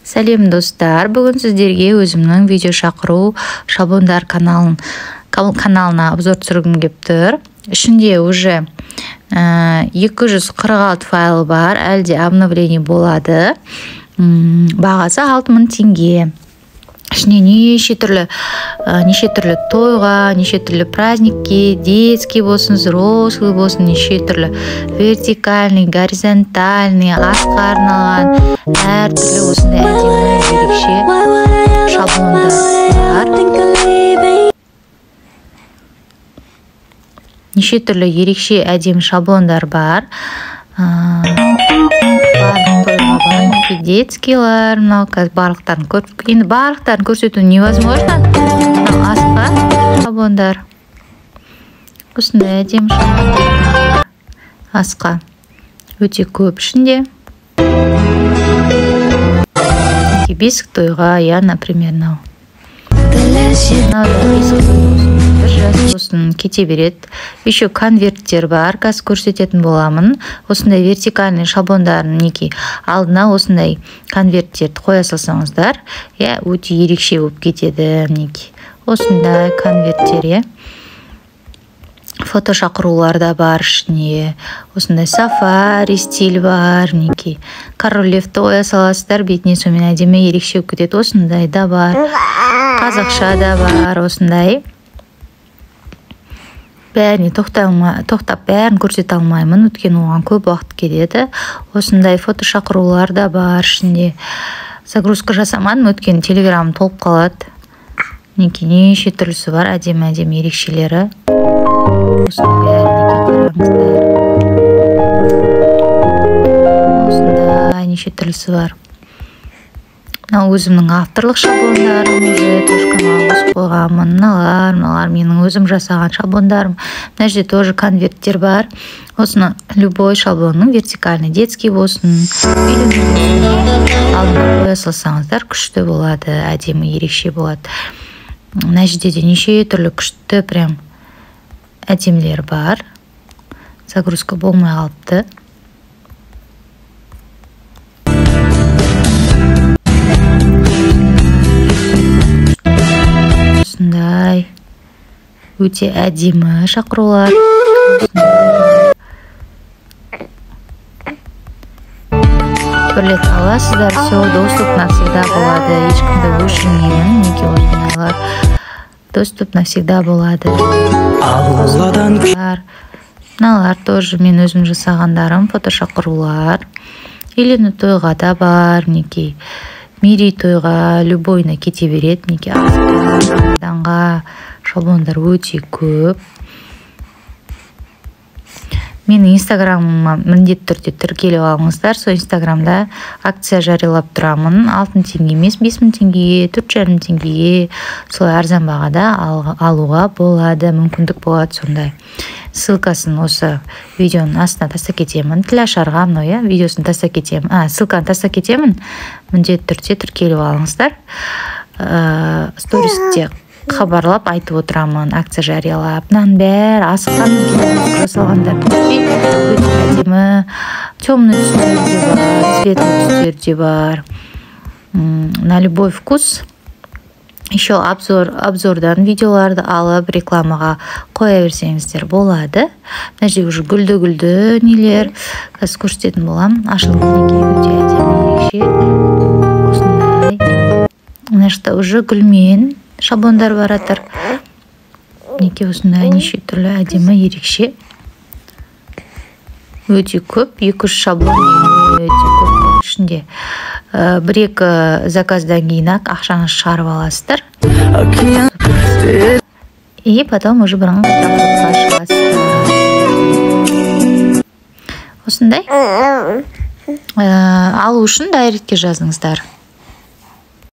Сәлем, достар! Бүгін сіздерге өзімнің видео шақыру шаблондар каналына обзор түсіргім келіп тұр. Ішінде уже 246 файл бар, әлі де обновление болады. Бағасы 6000 теңге. Ішіне неше түрлі тойға, неше түрлі праздникке, детский болсын, взрослый болсын, неше түрлі вертикальный, горизонтальный, асқа арналған әртүрлі осындай әдемі, ерекше шаблондар бар. Неше түрлі ерекше, әдемі шаблондар бар. Барлық тойға бар, мінекей, детскийлар. Мынау қазір барлықтарын енді барлықтарын көрсету невозможно. Мынау асқа шаблондар, осындай әдемі шаблондар асқа өте көп ішінде. Бесік тойға, иә, например, мынау бесік той болсын, 1 жас болсын, кете береді. Еще конверттер бар, қазір көрсететін боламын. Осындай вертикальный шаблондарын, мінекей, алдына осындай конверттерді қоя салсаңыздар, иә, өте ерекше болып кетеді. Мінекей, осындай конверттер, иә. Фото шақырулар да бар ішінде. Осындай сафари стиль бар, мінекей, король левті қоя саласыздар бетіне, сонымен әдемі, ерекше болып кетеді. Осындай да бар, қазақша да бар. Осындай бәріне тоқтап, бәрін көрсете алмаймын, өйткені оған көп уақыт кетеді. Осындай фото шақырулар да бар ішінде. Загрузка жасамадым, өйткені Телеграм толып қалады. Мінекей, неше түрлісі бар, әдемі әдемі ерекшелері. Осының бәрін, қараңыздар, осындай неше түрлісі бар. Мынау өзімнің авторлық шаблондарым, уже точкаға қосып қойғанмын. Мыналар менің өзім жасаған шаблондарым. Мына жерде тоже конверттер бар. Осыны любой шаблонның, вертикальный, детский болсын, үйлену болсын, алдына қоя салсаңыздар, күшті болады, әдемі, ерекше болады. Мына жерде де неше түрлі күшті, прям әдемілер бар. Загрузка болмай қалыпты. Осындай өте әдемі шақырулар. Бір рет аласыздар, все, доступ навсегда болады, ешкімді өшірмеймін. Мінекей, осындайлар доступ навсегда болады. Мыналар тоже мен өзім жасағандарым, фото шақырулар. Үйлену тойға да бар, мінекей, мерейтойға, любойына кете береді. Мінекей, асқа, шаблондар өте көп. Менің Инстаграмыма міндетті түрде тіркеліп алыңыздар. Сол Инстаграмда акция жариялап тұрамын. 6000 теңге емес, 5000 теңгеге, 4500 теңгеге, солай арзан бағада алуға болады, мүмкіндік болады сондай. Ссылкасын осы видеоның астына тастап кетемін. Тілашарға мынау, иә, видеосын тастап кетемін, ссылканы тастап кетемін. Міндетті түрде тіркеліп алыңыздар. Стористе хабарлап айтып отырамын, акция жариялап. Мынаның бәрі асыққан жасалғандар. Өте әдемі, темный түстер де бар, светлый түстер де бар, на любой вкус. Еще обзордан видеоларды алып, рекламаға қоя берсеңіздер болады. Мына жерде уже гүлді гүлді нелер, қазір көрсететін боламын. Ашылып, мінекей, өте әдемі, ерекше осындай. Мына жақта уже гүлмен шаблондар бар жатыр. Мінекей, осындай неше түрлі әдемі, ерекше, өте көп. 200 шаблон өте көп ішінде. Бір екі заказдан кейін ақ ақшаңызды шығарып аласыздар и потом уже бірыңғай шығасыздар. Осындай алу үшін директке жазыңыздар.